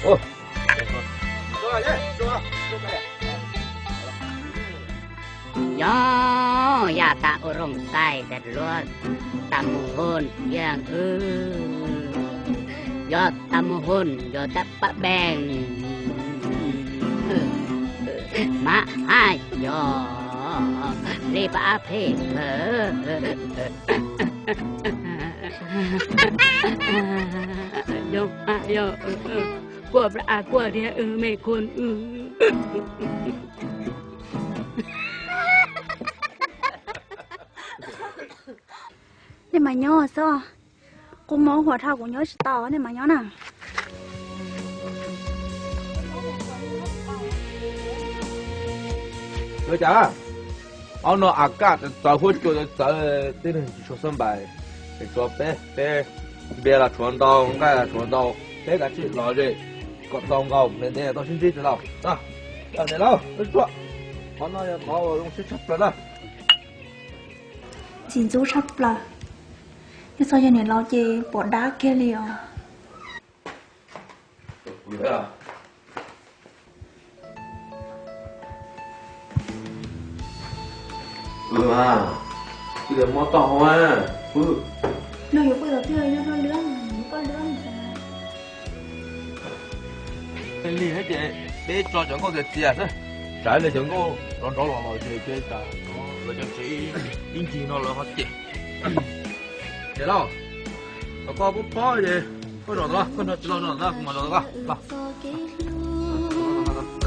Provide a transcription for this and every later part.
Yog yam tas ua rooj xais tas luag tas mus hon yam wb, yog tas mus hon yog tas pab beej, mas haj yog li pab phem. Yog, yog, kuaj pla kuaj thiab me khun. Nej mas nyob xwb, kuv mob huam dhau kuv nyob tsis tau, nej mas nyob na. Yog cas, ob no a kaj txawv huab cua txawv, tib neeg tsis tshua xab npais, es tsuav peb, peb npias los tshuav ntau, nqaij los tshuav ntau, peb kav tsij los ze kom tau nkaus, ntev ntev tau sib ntsib tsis lauj. Niam laus, qhov no yog qhov uas zoo siab tshaj plaws na. Txiv ntxub tshaj plaws, yog txog yog niam laus ces pom dab kiag li os. Ua, tsis mob tog hauv. No yuav poj tod twg nyob rau lwm, poj lwm. Lig thiab ces peb tso cov nkauj txias txias xwb, tsam li cov nkauj nrov nrov los los ces ces tas lawv cov tsev ib ncig no lawv ho cem. Niam laus, koj paub paub ces koj zom los, koj nrog txiv laus zom los, kuv mam zom los. Cov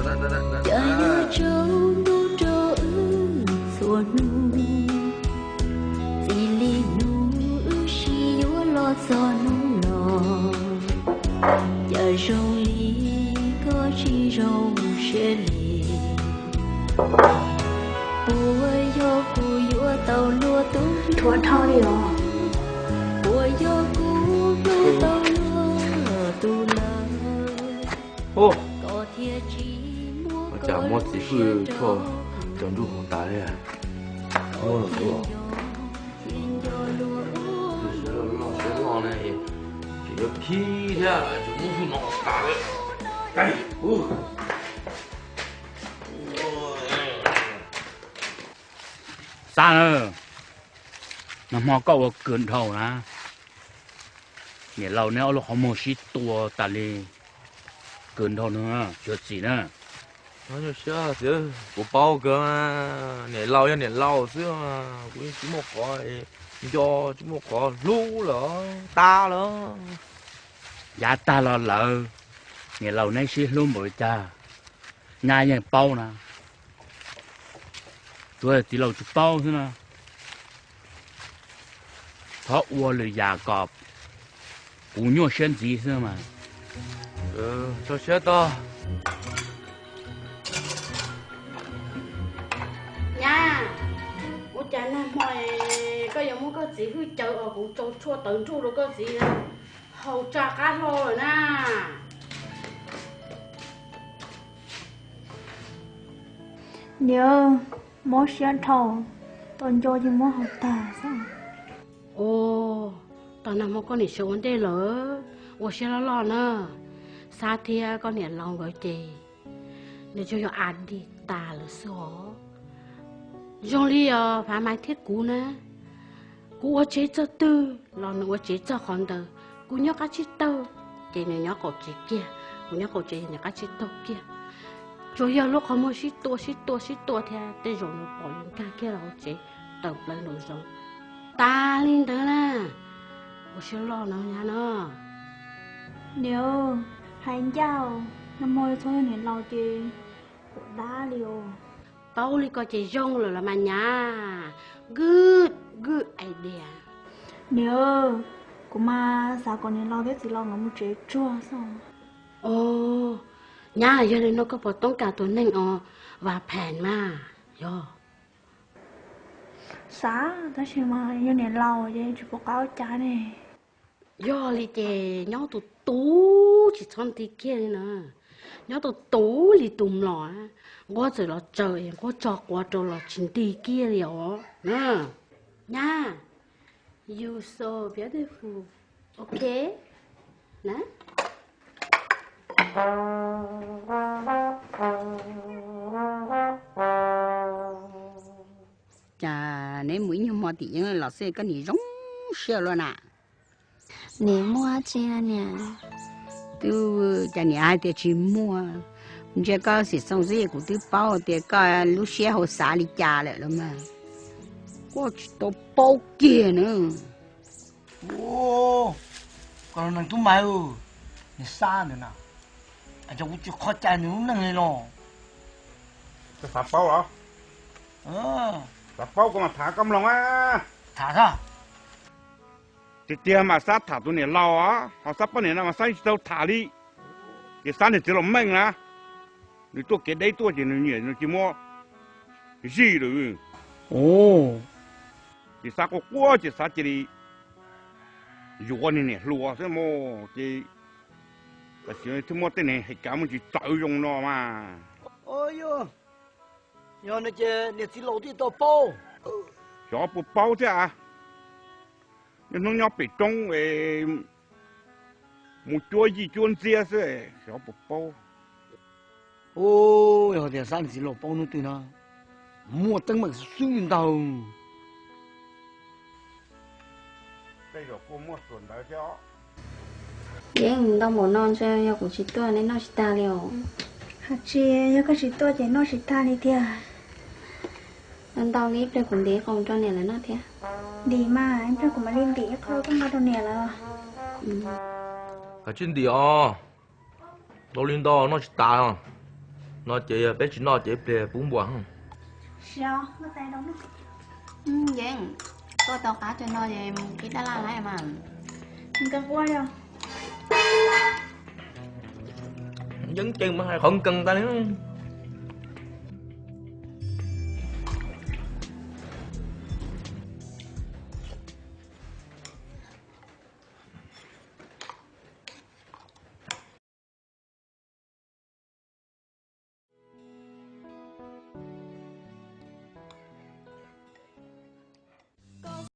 niag tsaus ntuj rau wb txhua hnub, txij li hnub wb sib yuav los txog hnub no, cas zoo li koj tsis zoo siab li. Puas yog kuv yuav tau luag tus hlub, puas yog kuv hlub tau luag tus lawm, koj thiaj tsis muab, cas muab txiv hwj tshuaj cov nruj hauv tas li. Siab loj siab loj ne, tsis yuav khib thiab, tsis muab hwj no tas li. Xav na, nag hmo koj ua kawg dhau na, niam laus neb ob lub qhov muag sib tua tas li, kawg dhau no, tsis yog txiv na. Kuv paub kawg, niam laus yog niam laus xwb, kuv yeej tsis muaj qhov nco, tsis muaj qhov hlub lawm, tas lawm. Yav tag los lawm, niam laus neb sib hlub npaum li cas, nyab yeej paub na. Tsuav txiv laus tsis paub xwb na. Thov ua lwm yam kom kuv nyuaj siab ntxiv xwb mas. Tso siab tog. Nyab, ua cas nag hmo koj yuav muab koj txiv hwj caw os, kuv tsau tshuaj tawv nruj rau koj txiv, haus tsa qab hlo lawm na. Niam, mob siab dhau, tau nco ces muab haus tag xwb. Ua, tau nag hmo koj niam sawv ua ntej lawm, ua siab loj loj na. Xab thiab koj niam laus nkawd ces nws tsuas yog a dig tas lawm xwb os. Zoo li os Fav Maiv thiab kuv na, kuv ua tsev txog twg los nws ua tsev txog qhov ntawd. Kuv nyob qab tsib taug ces nws nyob qaum tsev kiag, kuv nyob qaum tsev nws qab tsib taug kiag. Tsuas yog lub qhov muag sib tua sib tua sib tua thiab tej zaum nws pom yus nkag kiag los hauv tsev tawm plaws nraum zoov. Tas li ntawd na, ua siab loj no nyab no. Niam, hais ncaj, nag hmo txhob yog niam laus ces pom dab li os. Paub li ko ces zoo lawm los mas nyab. Good, good idea. Niam, kuv mas xav kom niam laus thiab txiv laus nkawd mus tsev tsuag xwb. Os, nyab, yog li no koj puas toob kas tus neeg os, Vam Pheem mas, yog? Xav, tab sis mas yog niam laus ces tsis pom qab ua cas ne. Yog li ces nyob tus tub tsis txhob nti kiag li na. Nyob tus tub li tus mlom, nquab txawm los tsaws es nquab tso quav rau los tsis nti kiag li os. Nyab, you so beautiful. Ok na. Neb mus ib nyuag hmo tim yeeb los xwb koj niam zoo siab luaj na. Niam muaj tsi niam? Twb cas niam hais tias tsis muaj. Ntsia koj xim xoo xwb kuv twb paub tias koj lub siab hauv xav li cas lawm los mas. Koj tsis tau paub kiag na. Koj los neeg tub mas, niag Xab ntawd na, cas kuv tsis kho cai nws lub neej li no. Koj xav paub los? Xav paub koj mas tham koj mloog a. Tham tag. Tiag tiag mas Xab tham tus niam laus os, ho Xab poj niam no mas Xab tsis tau tham li. Ces Xab niag txiv laus Meej na, nws tuaj kev deb tuaj ces nws niam nws cia li muab zij lawm. Ces Xab quaj quaj ces Xab cia li yuav niag niam hluas xwb mas, ces tam sim no thiaj muab tej niag hais kav muaj tsis txawv zoo no mas. Yog no ces niag txiv laus twb tau paub. Xyov puas paub thiab. Niaj hnub nyob pem roob es mus cuab yij cuab ntxiab xwb, xyov puas paub. Yog tias Xab niag txiv laus paub hnub twg no, muaj teeb meem xwb ntag. Yeej ntau npaum no ntshe yog kuv tsis tuaj neb noj tsis tag li os. Hais tsis yog koj tsis tuaj ces noj tsis tag li tiag. Ntau li ib pliag kuv ntim qau rau niam lawv noj thiab. Ntim mas, ib pliag kuv mam li ntim ib qho tuaj nqa rau niam lawv. Koj tsis ntim os, ntau li ntau noj tsis tas. No ces yog peb tsis noj ces ib pliag pub npua. Yeej, tuaj tau qab cov no ces mus qhib dab laj lawm mas. Yeeb ceeb mas hais qhov nkees tas li.